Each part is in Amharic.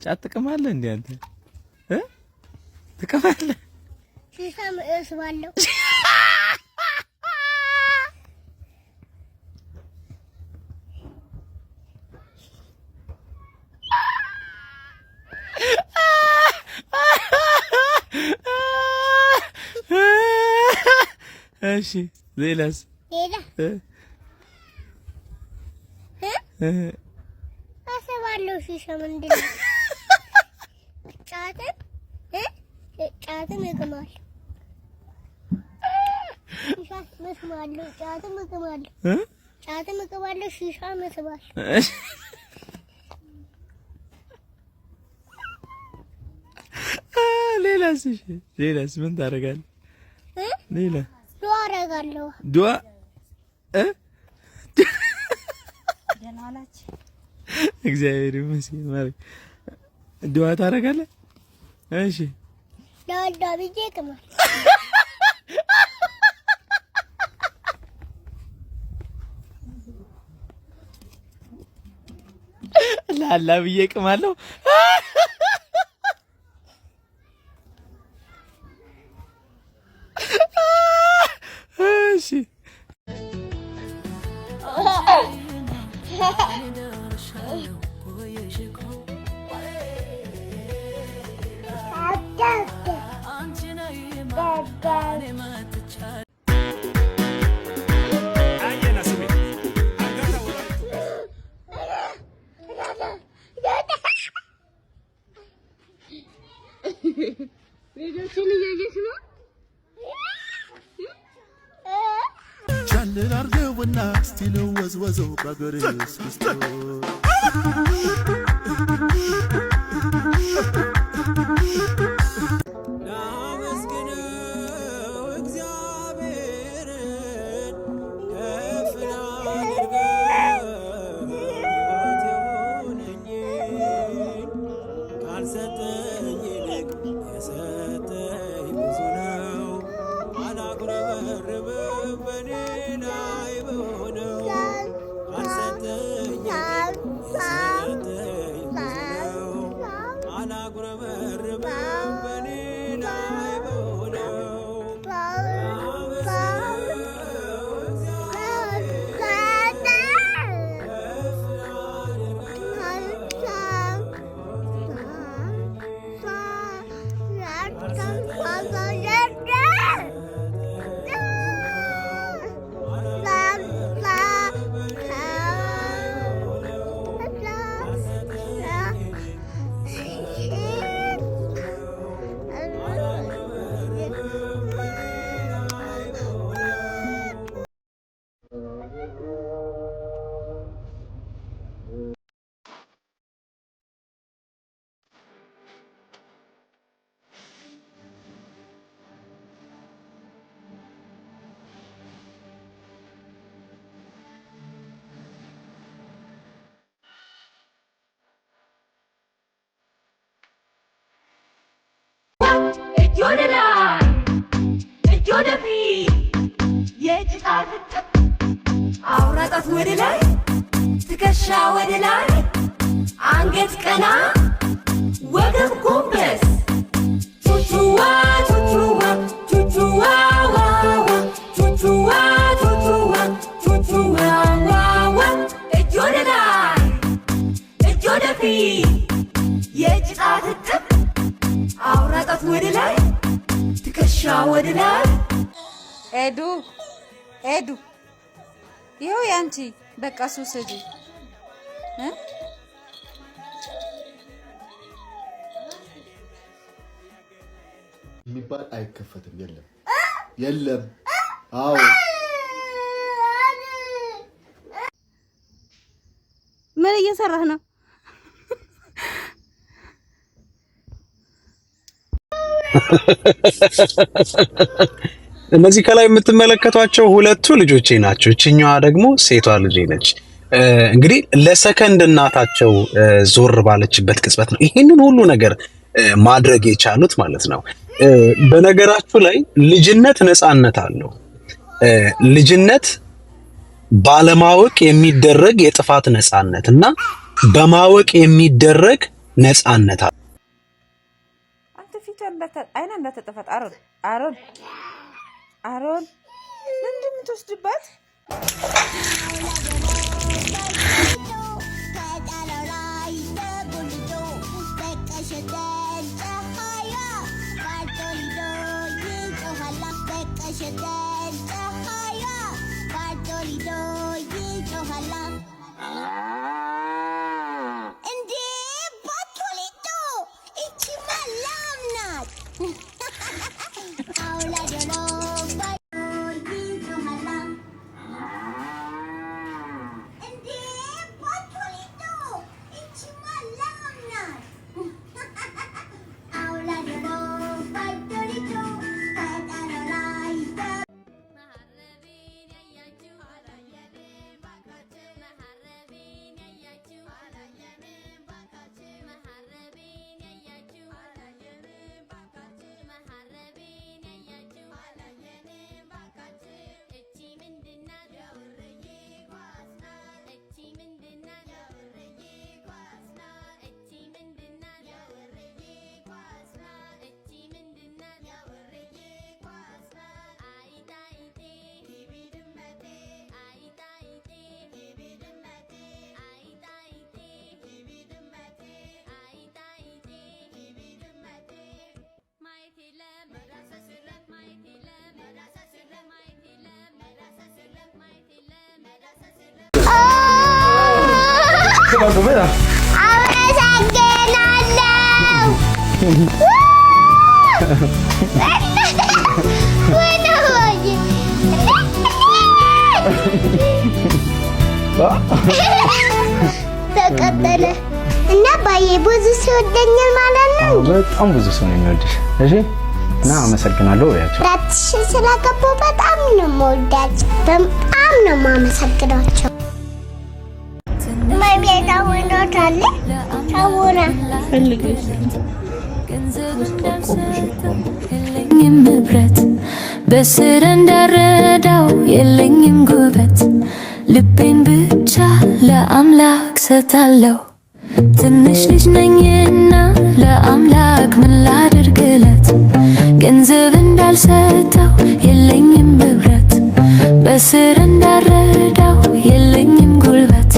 ጫት ትቅማለህ እንዴ አንተ? እ ትቅማለህ? ሺሻም እስባለሁ። እሺ ሌላስ? ሌላ እ እ እ እስባለሁ። ሺሻ ምንድን ነው? ጫትም ጫትም እቅማለሁ። ሺሻ እስባለሁ። ጫትም እቅማለሁ። እ ጫትም እቅማለሁ። ሺሻም እስባለሁ። እሺ ሌላስ? እሺ ሌላስ ምን ታደርጋለህ? እ ሌላ ዱአ አደርጋለሁ። ዱአ እ እግዚአብሔር ይመስገን። ማለት ዱአ ታደርጋለህ? እሺ ዳዳ ብዬ እቅማለሁ። ላላ ብዬ እቅማለሁ። እሺ ልጆችን እያየሽ ነው። ቻልን አርገውና እስቲ ልወዝወዘው በእግሬ እስክስቶ። ላመስግነው እግዚአብሔርን ከፍ ላድርገው ሕይወት የሆነኝን። ካልሰጠኝ ይልቅ የሰጠኝ ብዙ ነው። አላጉረመርምም በእኔ ላይ በሆነው። ካልሰጠኝ ይልቅ የሰጠኝ ብዙ ነው። አላጉረመርምም በእኔ ላይ በሆነው። ላመስግነው እግዚአብሔርን ከፍ ላድርገው። እጅ ወደ ላይ፣ እጅ ወደፊት፣ የእጅ ጣት አውራ ጣት ወደ ላይ፣ ትከሻ ወደ ላይ፣ አንገት ቀና፣ ወገብ ጎንበስ። ቹቹዋ ቹቹዋ ቹቹዋ ዋ ዋ፣ ቹቹዋ ቹቹዋ ቹቹዋ ዋ ዋ። እጅ ወደ ላይ፣ እጅ ወደፊት፣ የእጅ ጣት እጥፍ፣ አውራ ጣት ወደ ላይ፣ ትከሻ ወደ ላይ። ኤዱ ኤዱ፣ ይኸው ያንቺ በቃ ሱሰጂ እ የሚባል አይከፈትም። የለም የለም። አዎ። ምን እየሰራህ ነው? እነዚህ ከላይ የምትመለከቷቸው ሁለቱ ልጆቼ ናቸው። እችኛዋ ደግሞ ሴቷ ልጄ ነች። እንግዲህ ለሰከንድ እናታቸው ዞር ባለችበት ቅጽበት ነው ይህንን ሁሉ ነገር ማድረግ የቻሉት ማለት ነው። በነገራችሁ ላይ ልጅነት ነፃነት አለው። ልጅነት ባለማወቅ የሚደረግ የጥፋት ነፃነት እና በማወቅ የሚደረግ ነፃነት አለ። አንተ ፊቷ አይና እንዳታጠፋት። አሮን፣ አሮን፣ አሮን፣ ምንድን የምትወስድባት? አመሰግናለሁ። ተቀጠለ እና ባዬ ብዙ ሰው ይወደኛል ማለት ነው። በጣም ብዙ ሰው ነው የሚወድሽ። እሺ እና አመሰግናለሁ በያቸው። 4,000 ስላገቡ በጣም ነው የምወዳቸው። በጣም ነው የማመሰግናቸው። የለኝም ንብረት በስር እንዳረዳው የለኝም ጉበት ልቤን ብቻ ለአምላክ ሰጣለሁ። ትንሽ ልጅ ነኝና ለአምላክ ምን ላድርግለት? ገንዘብ እንዳልሰጠው የለኝም ንብረት በስር እንዳረዳው የለኝም ጉልበት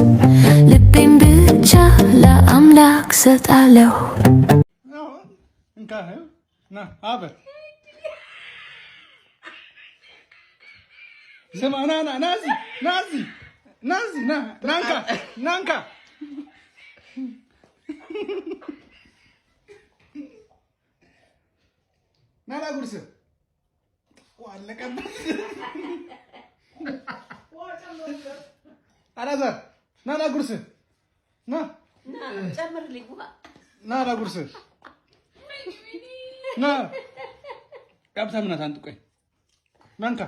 ልቤን ብቻ ለአምላክ ሰጣለሁ። ስማ፣ ና ና ናዚ ናዚ ናዚ ና ናንካ ናንካ ና ላጉርስ። አለቀበት። አላዛር ና ላጉርስ። ና ና ላጉርስ። ና ሀብታም ናት። አንተ ቆይ ናንካ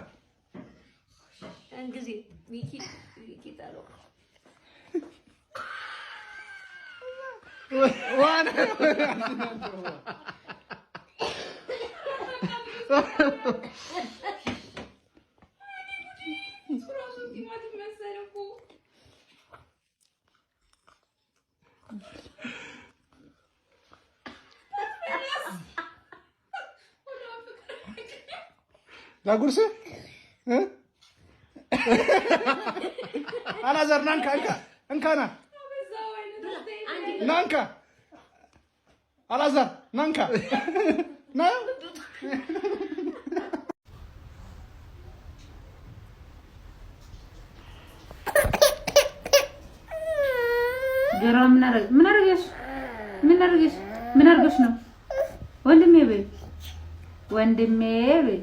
ላጉርስ። አላዛር ናንካ እንካ እንካ ና ናንካ አላዛር ናንካ ና። ጆሮዋ ምን አደረገሽ? ምን አደረገሽ? ምን አድርገሽ ነው? ወንድሜ በይ፣ ወንድሜ በይ።